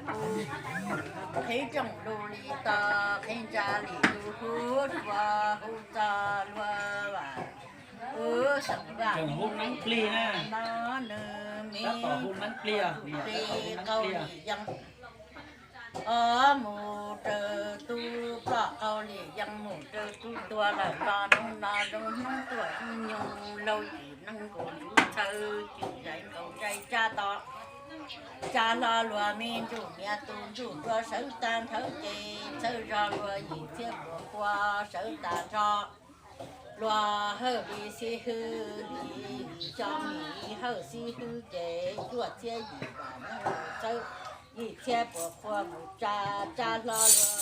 Qhib rooj lug li to, qhib ntsa li lug hu, ua hu txog luag vam, hu xeem vam, hu neeb plig na, no nws me hu neeb plig, qau li yees, o mus raws tub ploj, qau li yees mus raws tub tuag lawm los, hnub no zoo hnub tuaj ib nyoog laug, yim neeg nkaus ntsuv txhawv, cwm zais nkaus zais tsab to, tsab hlo luag me ntsuj niam tus ntsuj dua sawv tag nrho ces txhawb zog luag yim txhiab puas pua sawv tag nrho. Luag hawj li xib hwb li, xyo mi hawj xib hwb ces cuaj txhiab yim vam neeg txhawb, yim txhiab puas pua mus tsa, tsab hlo luag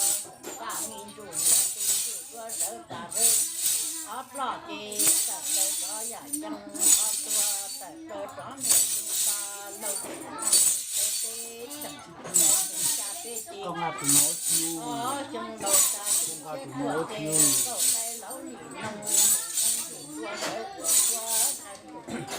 vaj me ntsuj niam tus ntsuj dua sawv tag nrho. Qhov ploj ces tawm plaws rov yam yees, qhov tuag tawm plaws rov niam tus ta, laug teb teb tseem tsa peb ces, o xyoo laus ta xyoo tshiab tuaj ces, kauj qaib laus nim noog, ua sawv ua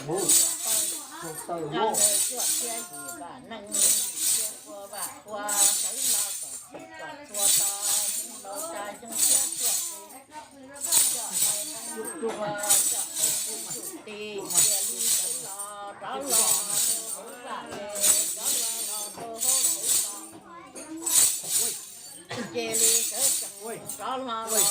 pua, ua tawg, ua tawg, cuaj txhiab yim vam neeg, yim txhiab pua vam pua sawv los kom txhij kom txhua to, xyoo laus ta xyoo tshiab tuaj ces, coj qe neeb ua, coj qe neeb tus tis, cia li sawv los rov los rau hauv vaj ces, rov los los rau hauv tsev los, cia li sawv tsees rov los los,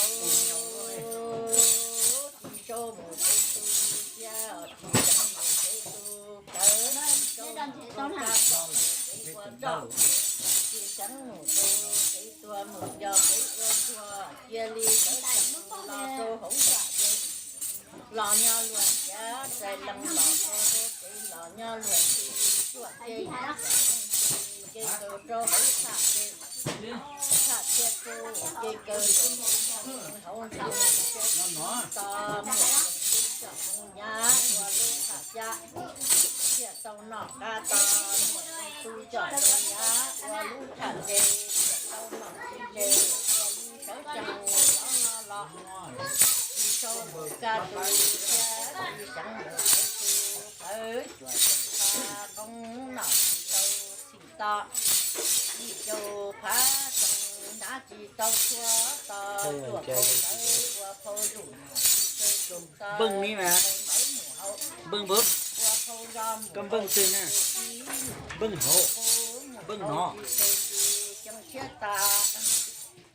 tsis sau mus tsev tus cia, tsis sau mus tsev tus plawv, tsis sau mus rau kab txom tsev ua roj, tsis sau mus rau tsev tuag mus yos tsev ua ntsuag, cia li sawv tsees los rau hauv vaj ces, los nyob luag ntiav txais lees los rau hauv tsev, los nyob luag ntxhi cuaj txhiab yim vam neeg ces, nce kaus rau hauv tshaj ces, tshaj txhiab txuj ces kaus rau hauv ntxhab, hauv ntxhab to, muaj zoo tub coj zoo nyab ua lub tshaj xyab, thiaj tau noj qab to, muaj zoo tub coj zoo nyab ua lub tshaj nce, thiaj tau noj txiv nce, cia li sawv tsees rov los los, tsis sau mus kab tus cia, tsis sau mus tsev tus plawv, cuam tseem qha qoob noj tsis tau txhij to, yim caum phav xees hnav tsis tau txhua to, cuaj phau ntawv ua phau zuj zus to, npeej ni mas, npeej npawg, ua phau zog mus, koj npeej twg na? Npeej hauv, npeej no. Xyoo tshiab tas,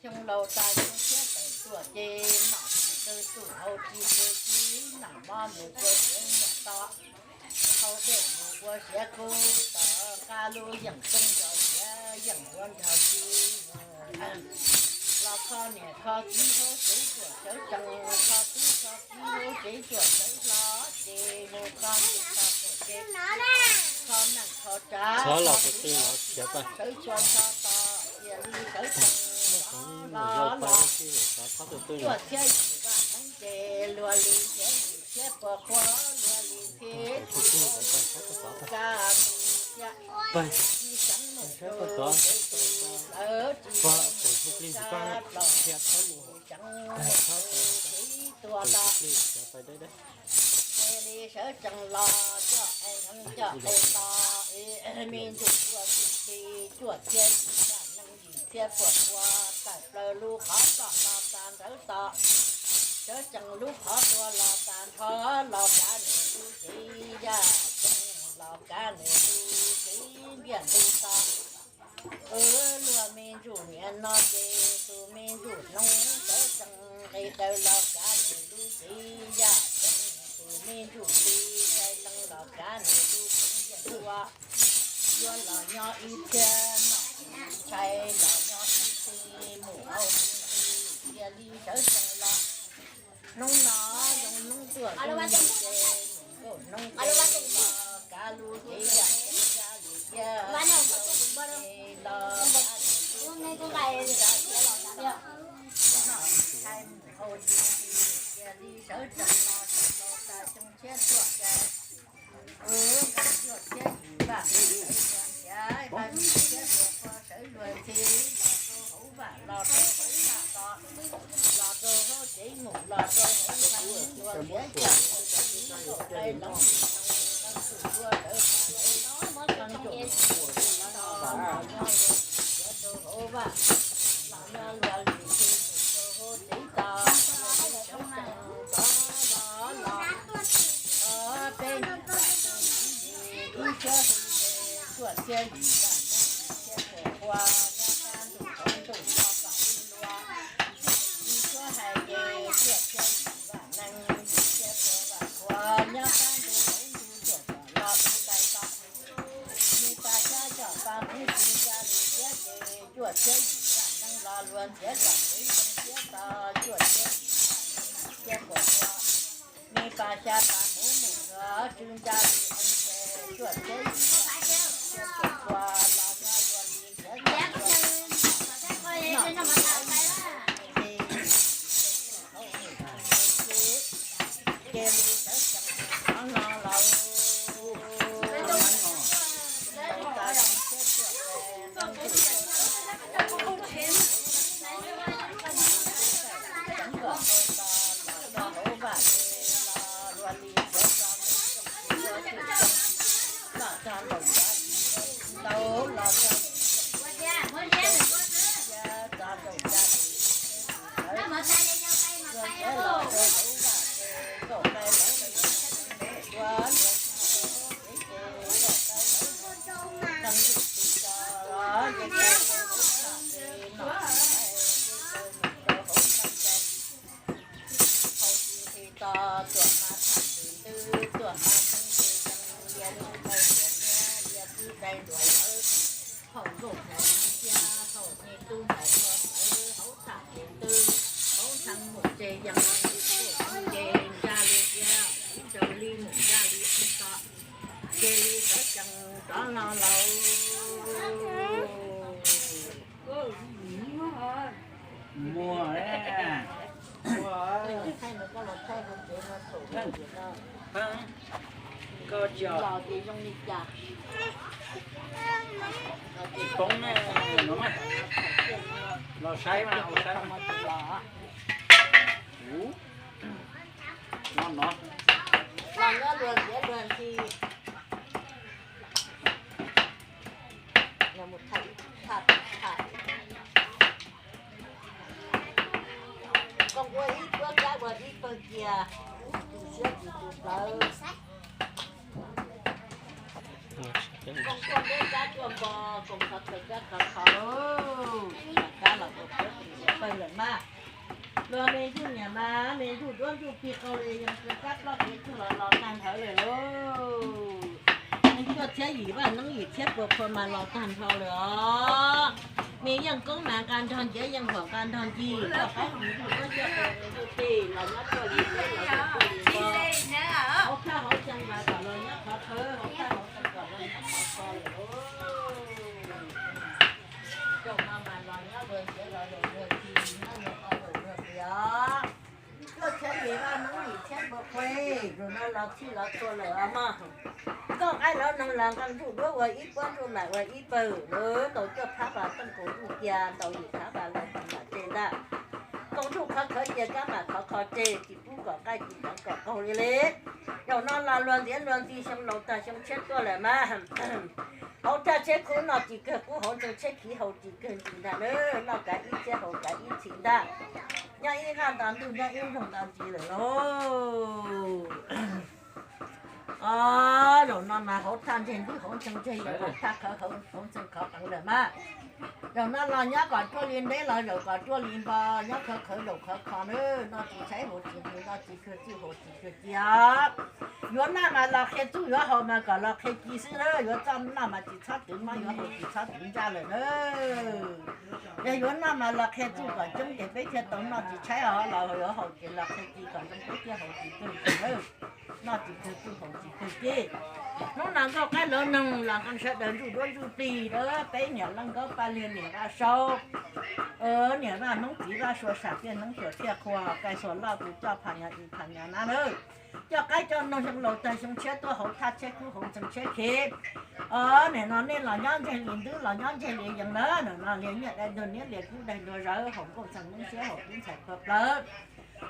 xyoo laus tas xyoo tshiab tawm tuaj ces, nom tsis kaw txuj haus tsis kaw txiv, nom mob mus ua siav nyuam to, haus dej mus ua siav kub, tom qab lub yeem txooj zos siav yeem ua nrog txiv, los kho niam kho txiv hauv tsev cuam sawv tsees, kho tub kho kiv hauv tsev cuam sawv hlo, ces mus kho niam kho txiv ces, kho neej kho tsav, kho tub kho kiv sawv txhua ntxhov to, cia li sawv tsees los los, cuaj txhiab yim vam neeb ces, luag li txhiab yim txhiab puas pua, luag li txhiab yim puas pua, kab tus cia, tsis xeev mus rau tsev tus plawv, tsis xeev mus rau sab plaws, tsis xeev mus rau tsev tuag to. Cia li sawv tsees los coj qe neeb coj qe to, me ntsuj ua ntsuj plig, cuaj txhiab yim vam neeb yim txhiab puas pua, tawm plaws lub qhov ploj los tas nrawv to, sawv tsees lub qhov tuag los tas nrho, los kav nws lub txiv yaj tsees, los kav nws lub txiv ntiaj ntug to. Luag me ntsuj niam no ces tus me ntsuj hnoos sawv tsees nqis daws los kav nws lub txiv yaj tsees, tus me ntsuj plig txhais lees los kav nws lub txiv ntiaj ntug. Yuav los nyob ib txhiab nom ntshai, los nyob ib txhiab mus hauv txhis, cia li sawv tsees los. Hnub no zoo hnub tuaj zoo nyoog ces, hnub ces los kav lub txiv yaj tsees, kav lub txiv yaj tsees los kav lub txiv yaj tsees, nom ntshai mus hauv txhis, cia li sawv tsees los, sawv los tas xyoo tshiab tuaj ces, cuaj txhiab yim vam neeb sawv luag ntiav, vam neeb tshiab puas pua sawv luag ntxhi, los rau hauv vaj los rau hauv tshaj to, los rau hauv tsev mus los rau hauv ntxhais, ua siav coj ua txiv, kaum qe loov nim noog, leej twg ua rawv tas leej, leej tsuam mus ua siav to, los nyob luag Thiab yim vam neej yim thiab puas pua, nyob sab ntuj qhov ntuj tso kom wb luag. Yus suab hais ces cuaj thiab yim vam neej yim thiab puas vam pua, nyob sab ntuj hauv ntuj tuam kom los tu dais to. Ni pas xyab coj pas muv tsis ntsa li thiab ces cuaj thiab yim vam neej los luag ntxiav kom kuv zoo siab tso cuaj thiab yim vam neej yim thiab puas pua. Ni pas xya pas muv mus luag tsis ntsa li es ces cuaj thiab yim vam neej thiab puas pua los nyob luag li thiab nyob luag li. Cia li sawv tsees rov hlo los. Hauv tsis nqis txog tuam mas tham tus ntwg, tuam mas txheeb tus tsees, lias lub dais nruas nyiab, lias lub dais nruas lawv. Thaum nkauj ntxhais cia, thaum me tub ntxhais tua txawv, hauv tham tus ntwg, hauv ntxhee mus tsev yees, nkauj ntxhee ntsa li cia, ib nraug li mus ntsa li ib to, cia li sawv tsees rov hlo lauj. Muag, koj tsis los ces zoo li cas? Tsis poob ne, los saib mas, los saib mas. Ua, no no, los nyob luag ntiav luag ntxhi. Koj ua ib puab kab ua ib pawg cia, tus siab tus tus plawv. Koj ua ntiab kab tuaj npo, koom qhov khaws kab qhov kho, kab los ua puab tus siab pawg lawm mas. Luag me ntsuj niam mas me ntsuj duab ntsuj plig qau li, yog kab plob kev tsuj los los tag nrho lawm lauj. Cuaj txhiab yim vaj neeb yim txhiab puas pua mas los tag nrho lawm os. Me yeej koob mas nqa nrog nciab, yeej huam nqa nrog ncig, koj qaib tus ntsuj duab ntsuj plig los nyob tuaj li teb los tuaj li npo. Hauv plab hauv tsev mas kom los nyob qhov khawv, hauv plab hauv tsev kom los nyob qhov kho lawm lauj. Zaum no mas los nyob luag ntxiv los zaum luag ntxhi, nyob luag qhov zaum luag ntxiv os. Cuaj txhiab yim vaj neeb yim txhiab npua qhuav, zaum no los txhij los txhua lawm os mog. Nkauj qaib lawv neeg los nqa ntsuj duab ua ib puab, ntsuj nam ua ib pawg, lawv ntaus cuaj phab pas tooj kaus ntuj cia, ntaus yim phab pas los tsis mam tseg ntag. Kaus ntuj qhov khawv cia kab mam khov kho tseg, tsis pub kom qaij tsis teev kom qaug li li. Zaum no los luag ntxiv luag ntxhi xyoo laus tag xyoo tshiab tuaj lawm mas. Hauv thaj tsheb khub noj tsis kawg qub, hauv ntxeeg tsheb khiv haus tsis kawg ntsis ntag na, noj kav ib txhiab haus kav ib txhis ntag. Nyob ib qaj nto ntuj nyob ib nroog nto ntsis lawm lauj. Os, zaum no mas hauv thaj ntseg ntwb hauv ntxeeg ntseg yees, hauv thaj khawv hauv ntxeeg khov qees lawm mas. Zaum no los nyob kom ruaj li nteb los zaum kom ruaj li npo, nyob khov khawv zaum khov kho na, noj tsis tshaib haus tsis nqhis, noj tsis kawg txuj haus tsis kawg ci os. Yuav noj mas los qhia txuj, yuav haus mas kom los qhia ci xwb na, yuav txoj noj mas tsis txhob twv mob, yuav haus tsis txhob twv ntsaj lawm na. Yog yuav noj mas los qhia txuj kom coob ces peb thiaj tau noj tsis tshaib os, los yuav haus ces los qhia ci kom zoo peb thiaj haus tsis kawg ci na. Noj tsis kawg txuj haus tsis kawg ci. Hnub no nkauj qaib lawv neeg los nqa sawv daws ntsuj duab ntsuj plig rau peb niam Leej Nkaub Paj Liag, niam Vaj Saub, niam Vaj Hmoob, txiv Vaj Sua, sam tiaj Hmoob Suav thiaj qhua, kais xuas loj tus coj phas nyo i phas nyo na lawm. Coj qaib coj noog xyoo laus tag xyoo tshiab tuaj hauv thaj tsheb khub hauv ntxeeg tsheb khiv. Nim no nej los nyob ntseg li ntub los nyob ntseg li yees na, nim no liag nyiaj dai ntug niab liag kub dai ntug zawv, haus nkauj txeeg noob siab haus tub ntxhais plawv plawv.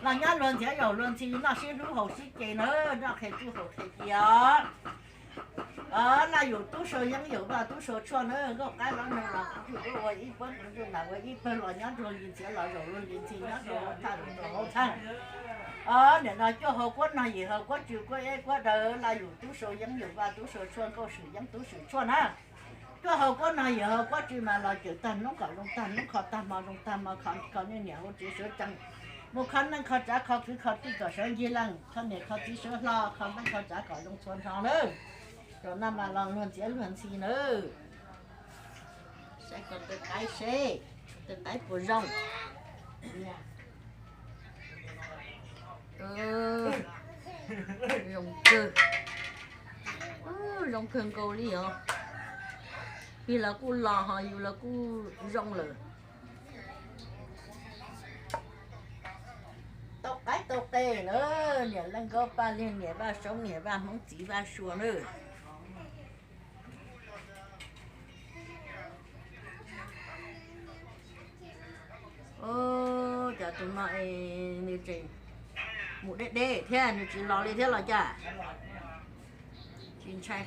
Los nyob luag ntxiv zaum luag ntxhi noj sib hlub haus sib ce na, noj qhia txuj haus qhia ci os. Laj yus tub sau yeeb yus vaj tub sau tshuaj na, nkauj qaib lawv neeg los kuv tsuj duab ua ib puab, kuv tsuj nam ua ib pawg, los nyob nruag li ntxiv los zaum luag li ntxhi nyob rau hauv thaj rau hauv thaj. Nim no cuaj hau kuab nog yim hau kuab tsw kuab eb kuab daw, laj yus tub sau yeeb yus vaj tub sau tshuaj, nkauj swm yeeb tub swm tshuaj na. Tuaj hauv kuab no yog hauv kuab tsi mas los cawm tag hnub kom zoo tag hnub, kho tag hmo zoo tag hmo, kho nej niam hauv tsev sawv tsees, mus kho neej kho tsav kho kwv kho tij kom sawv ncig leej, kho niam kho txiv sawv hlo, kho neej kho tsav kom zoo txhua nrho nawb. Zaum no mas los luag ntxhiab luag ntxhi nawb. Saib koj tus qaib seb, tus qaib puas zoo. Zoo kawg, zoo kawg nkaus li os. Pig los kuj los ho yus los kuj zoo lawm. Tau qaib tau qe na, niam Leej Nkauj Paj Liag, niam Vaj Saub, niam Vaj Hmoob, txiv Vaj Sua na. Cov tus no es nws tseem mus deb deb thiab nws tsis los li thiab los cas? Tsis ntshai